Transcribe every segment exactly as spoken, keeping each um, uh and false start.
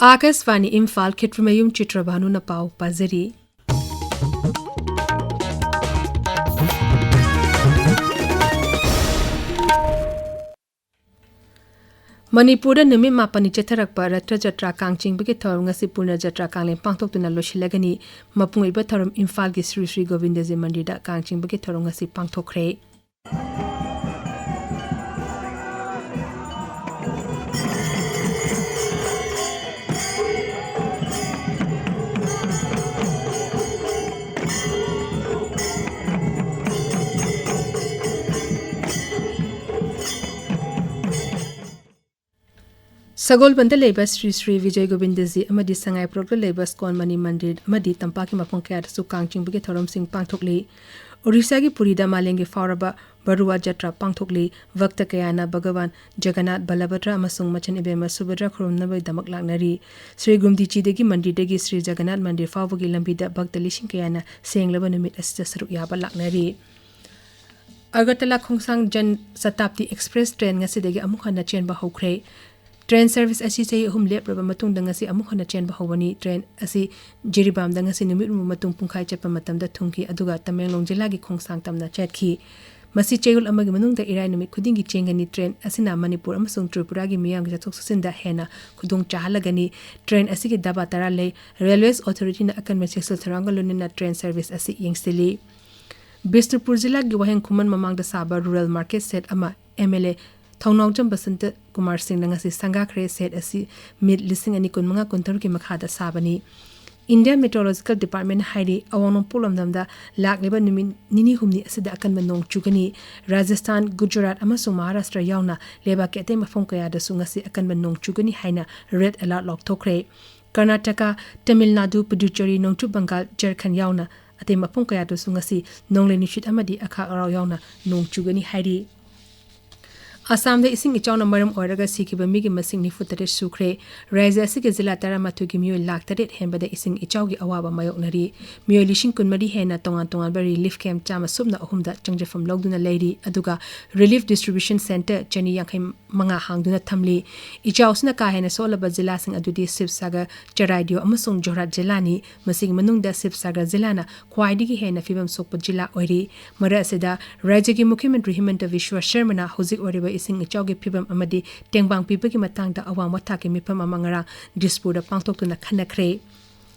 ꯑꯥꯀꯥꯁꯕꯥꯅꯤ ꯏꯝꯐꯥꯜ, ꯈꯦꯇ꯭ꯔꯤꯃꯌꯨꯝ ꯆꯤꯇ꯭ꯔꯚꯥꯅꯨꯅ ꯄꯥꯎ ꯄꯥꯖꯔꯤ꯫ ꯃꯅꯤꯄꯨꯔꯗ ꯅꯨꯃꯤꯠ ꯃꯥꯄꯟꯅꯤ ꯆꯠꯊꯔꯛꯄ ꯔꯊ ꯖꯇ꯭ꯔꯥ ꯀꯥꯡ ꯆꯤꯡꯕꯒꯤ ꯊꯧꯔꯝ ꯉꯁꯤ ꯄꯨꯔꯅ ꯖꯇ꯭ꯔꯥ ꯀꯥꯡꯂꯦꯟ ꯄꯥꯡꯊꯣꯛꯇꯨꯅ ꯂꯣꯏꯁꯤꯜꯂꯒꯅꯤ꯫ ꯃꯄꯨꯡ ꯑꯣꯏꯕ ꯊꯧꯔꯝ ꯏꯝꯐꯥꯜꯒꯤ ꯁ꯭ꯔꯤ ꯁ꯭ꯔꯤ ꯒꯣꯕꯤꯟꯗꯖꯤ ꯃꯟꯗꯤꯔꯗ ꯀꯥꯡ ꯆꯤꯡꯕꯒꯤ ꯊꯧꯔꯝ ꯉꯁꯤ ꯄꯥꯡꯊꯣꯛꯈ꯭ꯔꯦ꯫ ꯁꯒꯣꯜꯕꯟꯗ ꯂꯩꯕ ꯁ꯭ꯔꯤ ꯁ꯭ꯔꯤ ꯕꯤꯖꯌ ꯒꯣꯕꯤꯟꯗꯖꯤ ꯑꯃꯗꯤ ꯁꯉꯥꯏꯄ꯭ꯔꯧꯗ ꯂꯩꯕ ꯁ꯭ꯀꯣꯟ ꯃꯅꯤ ꯃꯟꯗꯤꯔ ꯑꯃꯗꯤ ꯇꯝꯄꯥꯛꯀꯤ ꯃꯐꯝ ꯀꯌꯥꯗꯁꯨ ꯀꯥꯡ ꯆꯤꯡꯕꯒꯤ ꯊꯧꯔꯝꯁꯤꯡ ꯄꯥꯡꯊꯣꯛꯂꯤ꯫ ꯑꯣꯔꯤꯁꯥꯒꯤ ꯄꯨꯔꯤꯗ ꯃꯥꯂꯦꯝꯒꯤ ꯐꯥꯎꯔꯕ ꯕꯔꯨꯋꯥ ꯖꯇ꯭ꯔꯥ ꯄꯥꯡꯊꯣꯛꯂꯤ꯫ ꯚꯛꯇ ꯀꯌꯥꯅ ꯚꯒꯋꯥꯟ ꯖꯒꯟꯅꯥꯊ, ꯕꯂꯚꯗ꯭ꯔ ꯑꯃꯁꯨꯡ ꯃꯆꯟ ꯏꯕꯦꯝꯃ ꯁꯨꯚꯗ꯭ꯔ ꯈꯨꯔꯨꯝꯅꯕꯒꯤꯗꯃꯛ ꯂꯥꯛꯅꯔꯤ꯫ ꯁ꯭ꯔꯤ ꯒꯨꯝꯗꯤꯆꯤꯗꯒꯤ ꯃꯟꯗꯤꯔꯗꯒꯤ ꯁ꯭ꯔꯤ ꯖꯒꯟꯅꯥꯊ ꯃꯟꯗꯤꯔ ꯐꯥꯎꯕꯒꯤ ꯂꯝꯕꯤꯗ ꯚꯛꯇ ꯂꯤꯁꯤꯡ ꯀꯌꯥꯅ ꯁꯦꯡꯂꯕ ꯅꯨꯃꯤꯠ ꯑꯁꯤꯗ ꯁꯔꯨꯛ ꯌꯥꯕ ꯂꯥꯛꯅꯔꯤ꯫ ꯑꯒꯔꯇꯂꯥ ꯈꯣꯡꯁꯥꯡ ꯖꯟ ꯁꯇꯥꯕꯗꯤ ꯑꯦꯛꯁꯄ꯭ꯔꯦꯁ ꯇ꯭ꯔꯦꯟ ꯉꯁꯤꯗꯒꯤ ꯑꯃꯨꯛ ꯍꯟꯅ ꯆꯦꯟꯕ ꯍꯧꯈ꯭ꯔꯦ꯫ ꯇ꯭ꯔꯦꯟ ꯁꯔꯚꯤꯁ ꯑꯁꯤ ꯆꯍꯤ ꯑꯍꯨꯝ ꯂꯦꯞꯂꯕ ꯃꯇꯨꯡꯗ ꯉꯁꯤ ꯑꯃꯨꯛ ꯍꯟꯅ ꯆꯦꯟꯕ ꯍꯧꯕꯅꯤ꯫ ꯇ꯭ꯔꯦꯟ ꯑꯁꯤ ꯖꯤꯔꯤꯕꯥꯝꯗ ꯉꯁꯤ ꯅꯨꯃꯤꯠ ꯍꯨꯝꯐꯨ ꯃꯇꯨꯡ ꯄꯨꯡꯈꯥꯏ ꯆꯠꯄ ꯃꯇꯝꯗ ꯊꯨꯡꯈꯤ, ꯑꯗꯨꯒ ꯇꯃꯦꯡꯂꯣꯡ ꯖꯤꯂꯥꯒꯤ ꯈꯣꯡꯁꯥꯡ ꯇꯝꯅ ꯆꯠꯈꯤ꯫ ꯃꯁꯤ ꯆꯌꯣꯜ ꯑꯃꯒꯤ ꯃꯅꯨꯡꯗ ꯏꯔꯥꯏ ꯅꯨꯃꯤꯠ ꯈꯨꯗꯤꯡꯒꯤ ꯆꯦꯟꯒꯅꯤ꯫ ꯇ꯭ꯔꯦꯟ ꯑꯁꯤꯅ ꯃꯅꯤꯄꯨꯔ ꯑꯃꯁꯨꯡ ꯇ꯭ꯔꯤꯄꯨꯔꯥꯒꯤ ꯃꯤꯌꯥꯝꯒꯤ ꯆꯠꯊꯣꯛ ꯆꯠꯁꯤꯟꯗ ꯍꯦꯟꯅ ꯈꯨꯗꯣꯡ ꯆꯥꯍꯜꯂꯒꯅꯤ꯫ ꯇ꯭ꯔꯦꯟ ꯑꯁꯤꯒꯤ ꯗꯕꯥ ꯇꯔꯥ ꯂꯩ꯫ ꯔꯦꯜꯋꯦꯁ ꯑꯣꯊꯣꯔꯤꯇꯤꯅ ꯑꯀꯟꯕ ꯆꯦꯛꯁꯤꯜ ꯊꯧꯔꯥꯡꯒ ꯂꯣꯏꯅꯅ ꯇ꯭ꯔꯦꯟ ꯁꯔꯚꯤꯁ ꯑꯁꯤ ꯌꯦꯡꯁꯤꯜꯂꯤ꯫ ꯕꯤꯁꯅꯨꯄꯨꯔ ꯖꯤꯂꯥꯒꯤ ꯋꯥꯍꯦꯡ ꯈꯨꯃꯟ ꯃꯃꯥꯡꯗ ꯁꯥꯕ ꯔꯨꯔꯦꯜ ꯃꯥꯔꯀꯦꯠ ꯁꯦꯠ ꯑꯃ M L A Thounaojam Basanta Kumar ꯁꯤꯡꯅ ꯉꯁꯤ ꯁꯪꯒꯥꯈ꯭ꯔꯦ꯫ ꯁꯦꯠ ꯑꯁꯤ ꯃꯤꯠ ꯂꯤꯁꯤꯡ ꯑꯅꯤ ꯀꯨꯟꯃꯉꯥ ꯀꯨꯟꯇꯔꯨꯛꯀꯤ ꯃꯈꯥꯗ ꯁꯥꯕꯅꯤ꯫ ꯏꯟꯗꯤꯌꯥꯟ ꯃꯦꯇ꯭ꯔꯣꯂꯣꯖꯤꯀꯦꯜ ꯗꯤꯄꯥꯔꯠꯃꯦꯟꯠꯅ ꯍꯥꯏꯔꯤ, ꯑꯋꯥꯡ ꯅꯣꯡꯄꯣꯛ ꯂꯝꯗꯝꯗ ꯂꯥꯛꯂꯤꯕ ꯅꯨꯃꯤꯠ ꯅꯤꯅꯤ ꯍꯨꯝꯅꯤ ꯑꯁꯤꯗ ꯑꯀꯟꯕ ꯅꯣꯡ ꯆꯨꯒꯅꯤ꯫ ꯔꯥꯖꯁꯊꯥꯟ, ꯒꯨꯖꯔꯥꯠ ꯑꯃꯁꯨꯡ ꯃꯍꯥꯔꯥꯁꯇ꯭ꯔ ꯌꯥꯎꯅ ꯂꯩꯕꯥꯛꯀꯤ ꯑꯇꯩ ꯃꯐꯝ ꯀꯌꯥꯗꯁꯨ ꯉꯁꯤ ꯑꯀꯟꯕ ꯅꯣꯡ ꯆꯨꯒꯅꯤ ꯍꯥꯏꯅ ꯔꯦꯗ ꯑꯦꯂꯔꯠ ꯂꯥꯎꯊꯣꯛꯈ꯭ꯔꯦ꯫ ꯀꯔꯅꯥꯇꯀꯥ, ꯇꯃꯤꯜ ꯅꯥꯗꯨ, ꯄꯨꯗꯨꯆꯦꯔꯤ, ꯅꯣꯡꯆꯨꯞ ꯕꯪꯒꯥꯜ, ꯖꯔꯈꯟ ꯌꯥꯎꯅ ꯑꯇꯩ ꯃꯐꯝ ꯀꯌꯥꯗꯁꯨ ꯉꯁꯤ ꯅꯣꯡꯂꯩ ꯅꯨꯡꯁꯤꯠ ꯑꯃꯗꯤ ꯑꯈꯥꯛ ꯑꯔꯥꯎ ꯌꯥꯎꯅ ꯅꯣꯡ ꯆꯨꯒꯅꯤ ꯍꯥꯏꯔꯤ꯫ ꯑꯁꯥꯝꯗ ꯏꯁꯤꯡ ꯏꯆꯥꯎꯅ ꯃꯔꯝ ꯑꯣꯏꯔꯒ ꯁꯤꯈꯤꯕ ꯃꯤꯒꯤ ꯃꯁꯤꯡ ꯅꯤꯐꯨ ꯇꯔꯦꯠ ꯁꯨꯈ꯭ꯔꯦ꯫ ꯔꯥꯖ꯭ꯌ ꯑꯁꯤꯒꯤ ꯖꯤꯂꯥ ꯇꯔꯥꯃꯥꯊꯣꯏꯒꯤ ꯃꯤꯑꯣꯏ ꯂꯥꯈ ꯇꯔꯦꯠ ꯍꯦꯟꯕꯗ ꯏꯁꯤꯡ ꯏꯆꯥꯎꯒꯤ ꯑꯋꯥꯕ ꯃꯥꯌꯣꯛꯅꯔꯤ꯫ ꯃꯤꯑꯣꯏ ꯂꯤꯁꯤꯡ ꯀꯨꯟꯃꯔꯤ ꯍꯦꯟꯅ ꯇꯣꯉꯥꯟ ꯇꯣꯉꯥꯟꯕ relief camp ꯆꯥꯝꯃ ꯁꯨꯞꯅ ꯑꯍꯨꯝꯗ ꯆꯪꯖꯐꯝ ꯂꯧꯗꯨꯅ ꯂꯩꯔꯤ, ꯑꯗꯨꯒ relief distribution centre ꯆꯅꯤ ꯌꯥꯡꯈꯩ ꯃꯉꯥ ꯍꯥꯡꯗꯨꯅ ꯊꯝꯂꯤ꯫ ꯏꯆꯥꯎꯁꯤꯅ ꯀꯥ ꯍꯦꯟꯅ ꯁꯣꯛꯂꯕ ꯖꯤꯂꯥꯁꯤꯡ ꯑꯗꯨꯗꯤ ꯁꯤꯕꯁꯥꯒꯔ, ꯆꯔꯥꯏꯗꯤꯌꯣ ꯑꯃꯁꯨꯡ ꯖꯣꯔꯍꯥꯠ ꯖꯤꯂꯥꯅꯤ꯫ ꯃꯁꯤꯒꯤ ꯃꯅꯨꯡꯗ ꯁꯤꯕꯁꯥꯒꯔ ꯖꯤꯂꯥꯅ ꯈ꯭ꯋꯥꯏꯗꯒꯤ ꯍꯦꯟꯅ ꯐꯤꯕꯝ ꯁꯣꯛꯄ ꯖꯤꯂꯥ ꯑꯣꯏꯔꯤ꯫ ꯃꯔꯛ ꯑꯁꯤꯗ, ꯔꯥꯖ꯭ꯌꯒꯤ ꯃꯨꯈ꯭ꯌ ꯃꯟꯇ꯭ꯔꯤ ꯍꯤꯃꯟꯇ ꯕꯤꯁ꯭ꯋ ꯁꯔꯃꯅ ꯍꯧꯖꯤꯛ ꯑꯣꯏꯔꯤꯕ ꯏꯁꯤꯡ ꯏꯆꯥꯎꯒꯤ ꯐꯤꯕꯝ ꯑꯃꯗꯤ ꯇꯦꯡꯕꯥꯡ ꯄꯤꯕꯒꯤ ꯃꯇꯥꯡꯗ ꯑꯋꯥꯡꯕ ꯊꯥꯛꯀꯤ ꯃꯤꯐꯝ ꯑꯃ ꯉꯔꯥꯡ ꯗꯤꯁꯄꯨꯔꯗ ꯄꯥꯡꯊꯣꯛꯇꯨꯅ ꯈꯟꯅꯈ꯭ꯔꯦ꯫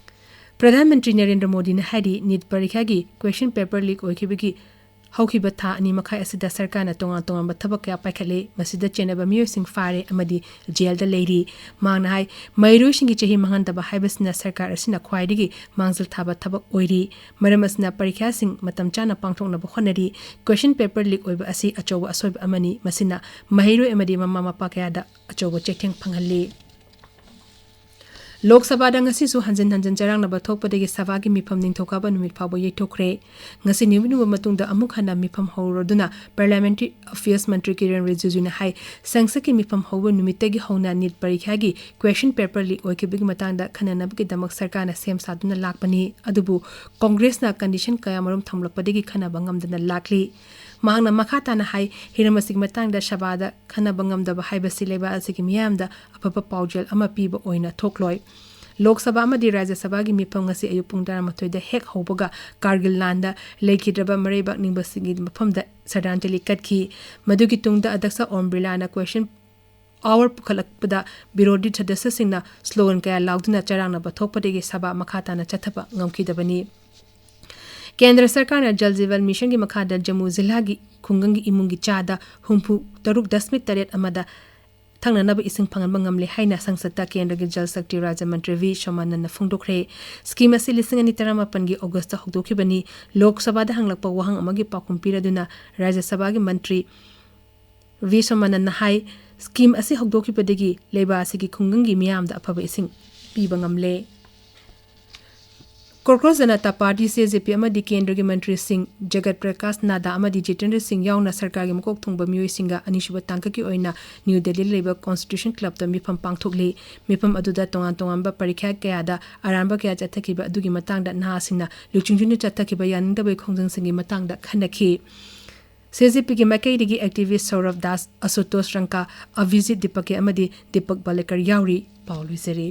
ꯄ꯭ꯔꯙꯥꯟ ꯃꯟꯇ꯭ꯔꯤ ꯅꯔꯦꯟꯗ꯭ꯔ ꯃꯣꯗꯤꯅ ꯍꯥꯏꯔꯤ, ꯅꯤꯠ ꯄꯔꯤꯈ꯭ꯌꯥꯒꯤ question paper leak ꯑꯣꯏꯈꯤꯕꯒꯤ ꯍꯧꯈꯤꯕ ꯊꯥ ꯑꯅꯤ ꯃꯈꯥꯏ ꯑꯁꯤꯗ ꯁꯔꯀꯥꯔꯅ ꯇꯣꯉꯥꯟ ꯇꯣꯉꯥꯟꯕ ꯊꯕꯛ ꯀꯌꯥ ꯄꯥꯏꯈꯠꯂꯦ꯫ ꯃꯁꯤꯗ ꯆꯦꯟꯅꯕ ꯃꯤꯑꯣꯏꯁꯤꯡ ꯐꯥꯔꯦ ꯑꯃꯗꯤ ꯖꯦꯜꯗ ꯂꯩꯔꯤ꯫ ꯃꯍꯥꯛꯅ ꯍꯥꯏ, ꯃꯍꯩꯔꯣꯏꯁꯤꯡꯒꯤ ꯆꯍꯤ ꯃꯥꯡꯍꯟꯗꯕ ꯍꯥꯏꯕꯁꯤꯅ ꯁꯔꯀꯥꯔ ꯑꯁꯤꯅ ꯈ꯭ꯋꯥꯏꯗꯒꯤ ꯃꯥꯡꯖꯤꯜ ꯊꯥꯕ ꯊꯕꯛ ꯑꯣꯏꯔꯤ꯫ ꯃꯔꯝ ꯑꯁꯤꯅ ꯄꯔꯤꯈ꯭ꯌꯥꯁꯤꯡ ꯃꯇꯝ ꯆꯥꯅ ꯄꯥꯡꯊꯣꯛꯅꯕ ꯍꯣꯠꯅꯔꯤ꯫ Question paper leak ꯑꯣꯏꯕ ꯑꯁꯤ ꯑꯆꯧꯕ ꯑꯁꯣꯏꯕ ꯑꯃꯅꯤ꯫ ꯃꯁꯤꯅ ꯃꯍꯩꯔꯣꯏ ꯑꯃꯗꯤ ꯃꯃꯥ ꯃꯄꯥ ꯀꯌꯥꯗ ꯑꯆꯧꯕ ꯆꯩꯊꯦꯡ ꯐꯪꯍꯜꯂꯤ꯫ ꯂꯣꯛ ꯁꯚꯥꯗ ꯉꯁꯤꯁꯨ ꯍꯟꯖꯤꯟ ꯍꯟꯖꯤꯟ ꯆꯔꯥꯡꯅꯕ ꯊꯣꯛꯄꯗꯒꯤ ꯁꯚꯥꯒꯤ ꯃꯤꯐꯝ ꯅꯤꯡꯊꯧꯀꯥꯕ ꯅꯨꯃꯤꯠ ꯐꯥꯎꯕ ꯌꯩꯊꯣꯛꯈ꯭ꯔꯦ꯫ ꯉꯁꯤ ꯅꯨꯃꯤꯠ ꯍꯨꯝꯅꯤ ꯃꯇꯨꯡꯗ ꯑꯃꯨꯛ ꯍꯟꯅ ꯃꯤꯐꯝ ꯍꯧꯔꯗꯨꯅ Parliamentary Affairs ꯃꯟꯇ꯭ꯔꯤ ꯀꯤꯔꯟ ꯔꯤꯖꯤꯖꯨꯅ ꯍꯥꯏ, ꯁꯪꯁꯠꯀꯤ ꯃꯤꯐꯝ ꯍꯧꯕ ꯅꯨꯃꯤꯠꯇꯒꯤ ꯍꯧꯅ ꯅꯤꯠ ꯄꯔꯤꯈ꯭ꯌꯥꯒꯤ question paper leak ꯑꯣꯏꯈꯤꯕꯒꯤ ꯃꯇꯥꯡꯗ ꯈꯟꯅꯅꯕꯒꯤꯗꯃꯛ ꯁꯔꯀꯥꯔꯅ ꯁꯦꯝ ꯁꯥꯗꯨꯅ ꯂꯥꯛꯄꯅꯤ꯫ ꯑꯗꯨꯕꯨ ꯀꯣꯡꯒ꯭ꯔꯦꯁꯅ condition ꯀꯌꯥꯃꯔꯨꯝ ꯊꯝꯂꯛꯄꯗꯒꯤ ꯈꯟꯅꯕ ꯉꯝꯗꯅ ꯂꯥꯛꯂꯤ꯫ ꯃꯍꯥꯛꯅ ꯃꯈꯥ ꯇꯥꯅ ꯍꯥꯏ, ꯍꯤꯔꯝ ꯑꯁꯤꯒꯤ ꯃꯇꯥꯡꯗ ꯁꯚꯥꯗ ꯈꯟꯅꯕ ꯉꯝꯗꯕ ꯍꯥꯏꯕꯁꯤ ꯂꯩꯕꯥꯛ ꯑꯁꯤꯒꯤ ꯃꯤꯌꯥꯝꯗ ꯑꯐꯕ ꯄꯥꯎꯖꯦꯜ ꯑꯃ ꯄꯤꯕ ꯑꯣꯏꯅ ꯊꯣꯛꯂꯣꯏ꯫ ꯂꯣꯛ ꯁꯚꯥ ꯑꯃꯗꯤ ꯔꯥꯖ꯭ꯌ ꯁꯚꯥꯒꯤ ꯃꯤꯐꯝ ꯉꯁꯤ ꯑꯌꯨꯛ ꯄꯨꯡ ꯇꯔꯥꯃꯥꯊꯣꯏꯗ ꯍꯦꯛ ꯍꯧꯕꯒ ꯀꯥꯔꯒꯤꯜ ꯂꯥꯟꯗ ꯂꯩꯈꯤꯗ꯭ꯔꯕ ꯃꯔꯩꯕꯥꯛ ꯅꯤꯡꯕꯁꯤꯡꯒꯤ ꯃꯐꯝꯗ ꯁ꯭ꯔꯗꯥꯟꯖꯂꯤ ꯀꯠꯈꯤ꯫ ꯃꯗꯨꯒꯤ ꯇꯨꯡꯗ ꯑꯗ꯭ꯌꯛꯁ ꯑꯣꯝ ꯕꯤꯔꯂꯥꯅ question hour ꯄꯨꯈꯠꯂꯛꯄꯗ ꯕꯤꯔꯣꯙꯤ ꯁꯗꯁ꯭ꯌꯁꯤꯡꯅ slogan ꯀꯌꯥ ꯂꯥꯎꯗꯨꯅ ꯆꯔꯥꯡꯅꯕ ꯊꯣꯛꯄꯗꯒꯤ ꯁꯚꯥ ꯃꯈꯥ ꯇꯥꯅ ꯆꯠꯊꯕ ꯉꯝꯈꯤꯗꯕꯅꯤ꯫ ꯀꯦꯟꯗ꯭ꯔ ꯁꯔꯀꯥꯔꯅ ꯖꯜ ꯖꯤꯕꯟ ꯃꯤꯁꯟꯒꯤ ꯃꯈꯥꯗ ꯖꯝꯃꯨ ꯖꯤꯂꯥꯒꯤ ꯈꯨꯡꯒꯪꯒꯤ ꯏꯃꯨꯡꯒꯤ ꯆꯥꯗ ꯍꯨꯝꯐꯨ ꯇꯔꯨꯛ ꯗꯁꯃꯤꯛ ꯇꯔꯦꯠ ꯑꯃꯗ ꯊꯛꯅꯅꯕ ꯏꯁꯤꯡ ꯐꯪꯍꯟꯕ ꯉꯝꯂꯦ ꯍꯥꯏꯅ ꯁꯪꯁꯠꯇ ꯀꯦꯟꯗ꯭ꯔꯒꯤ ꯖꯜ ꯁꯛꯇꯤ ꯔꯥꯖ꯭ꯌ ꯃꯟꯇ꯭ꯔꯤ ꯚꯤ ꯁꯣꯃꯥꯅꯟꯗꯅ ꯐꯣꯡꯗꯣꯛꯈ꯭ꯔꯦ꯫ Scheme ꯑꯁꯤ ꯂꯤꯁꯤꯡ ꯑꯅꯤ ꯇꯔꯥꯃꯥꯄꯟꯒꯤ Augustꯇ ꯍꯧꯗꯣꯛꯈꯤꯕꯅꯤ꯫ ꯂꯣꯛ ꯁꯚꯥꯗ ꯍꯪꯂꯛꯄ ꯋꯥꯍꯪ ꯑꯃꯒꯤ ꯄꯥꯎꯈꯨꯝ ꯄꯤꯔꯗꯨꯅ ꯔꯥꯖ꯭ꯌ ꯁꯚꯥꯒꯤ ꯃꯟꯇ꯭ꯔꯤ ꯚꯤ ꯁꯣꯃꯥꯅꯟꯗꯅ ꯍꯥꯏ, scheme ꯑꯁꯤ ꯍꯧꯗꯣꯛꯈꯤꯕꯗꯒꯤ ꯂꯩꯕꯥꯛ ꯑꯁꯤꯒꯤ ꯈꯨꯡꯒꯪꯒꯤ ꯃꯤꯌꯥꯝꯗ ꯑꯐꯕ ꯏꯁꯤꯡ ꯄꯤꯕ ꯉꯝꯂꯦ꯫ ꯀꯣꯀ꯭ꯔꯣꯖ ꯖꯅꯇꯥ ꯄꯥꯔꯇꯤ, ꯁꯤ ꯖꯦ ꯄꯤ, ꯑꯃꯗꯤ ꯀꯦꯟꯗ꯭ꯔꯒꯤ ꯃꯟꯇ꯭ꯔꯤꯁꯤꯡ ꯖꯒꯠ ꯄ꯭ꯔꯀꯥꯁ ꯅꯥꯗꯥ ꯑꯃꯗꯤ ꯖꯤꯇꯦꯟꯗ꯭ꯔ ꯁꯤꯡ ꯌꯥꯎꯅ ꯁꯔꯀꯥꯔꯒꯤ ꯃꯀꯣꯛ ꯊꯣꯡꯕ ꯃꯤꯑꯣꯏꯁꯤꯡꯒ ꯑꯅꯤꯁꯨꯕ ꯇꯥꯡꯀꯛꯀꯤ ꯑꯣꯏꯅ ꯅ꯭ꯌꯨ ꯗꯦꯜꯂꯤꯗ ꯂꯩꯕ ꯀꯣꯟꯁꯇꯤꯇ꯭ꯌꯨꯁꯟ ꯀ꯭ꯂꯕꯇ ꯃꯤꯐꯝ ꯄꯥꯡꯊꯣꯛꯂꯤ꯫ ꯃꯤꯐꯝ ꯑꯗꯨꯗ ꯇꯣꯉꯥꯟ ꯇꯣꯉꯥꯟꯕ ꯄꯔꯤꯈ꯭ꯌꯥ ꯀꯌꯥꯗ ꯑꯔꯥꯟꯕ ꯀꯌꯥ ꯆꯠꯊꯈꯤꯕ ꯑꯗꯨꯒꯤ ꯃꯇꯥꯡꯗ ꯅꯍꯥꯁꯤꯡꯅ ꯂꯨꯆꯤꯡꯗꯨꯅ ꯆꯠꯊꯈꯤꯕ ꯌꯥꯅꯤꯡꯗꯕꯒꯤ ꯈꯣꯡꯖꯪꯁꯤꯡꯒꯤ ꯃꯇꯥꯡꯗ ꯈꯟꯅꯈꯤ꯫ ꯁꯤ ꯖꯦ ꯄꯤꯒꯤ ꯃꯥꯏꯀꯩꯗꯒꯤ ꯑꯦꯛꯇꯤꯚꯤꯁ ꯁꯧꯔꯚ ꯗꯥꯁ, ꯑꯁꯨꯇꯣꯁ ꯔꯪꯀꯥ, ꯑꯚꯤꯖꯤꯠ ꯗꯤꯄꯀꯦ ꯑꯃꯗꯤ ꯗꯤꯄꯛ ꯕꯥꯂꯦꯀꯔ ꯌꯥꯎꯔꯤ꯫ ꯄꯥꯎ ꯂꯣꯏꯖꯔꯦ꯫